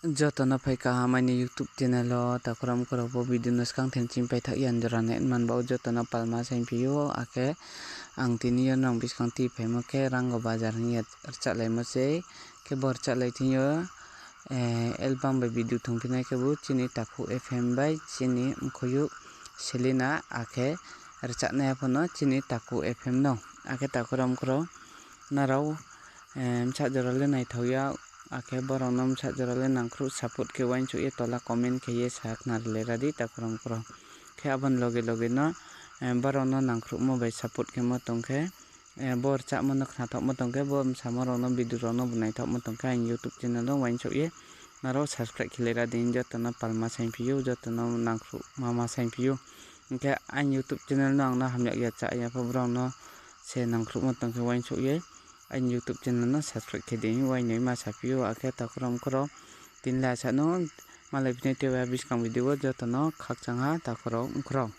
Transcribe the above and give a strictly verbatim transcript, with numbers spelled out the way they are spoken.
Joto no phai kaham aini YouTube channel wo, takhu rao mkhu rao bo video no skang thim chini paithak ya jora nai man ba wo joto no palma saingphi ou, akhe ang tini yo nrao buskang tui phaimo khe Rango Bazar hing ye rchahlaimo sei, khe bo rchahlai thing yo, album bai video thungphi nai khebu chini takhu F M bai chini mkhoyouh Selina, akhe rchahnai ya pho no chini takhu F M no, akhe takhu rao mkhu rao nrao bsa jora le naithao ya, akhe brao no bsa jora le nangkhruh support khe uaingsouh ye tola comment khe ye sa khnari le ra di takhu rao mkhu rao. Khe abo ni loge loge no brao no nangkhruhmo bai support khemo tong khe, bo rchahmo no khnathaohmo tong khe, bo bsamo rao no video rao no bo naithaohmo tong khe aini YouTube channel no uaingsouh ye nrao subscribe khe le ra di, joto no palma saingphi ou, joto no nangkhruh mama saingphi ou. Hing khe aini YouTube channel no ang no hamyag ya cha ya pho brao no se nangkhruhmo tong khe uaingsouh ye aini YouTube channel no subscribe khe di hing uainoi ma saphi ou, akhe takhu rao mkhu rao tini le asa no malaiphi nai tei buskang video wo joto no khakchang ha takhu rao mkhu rao.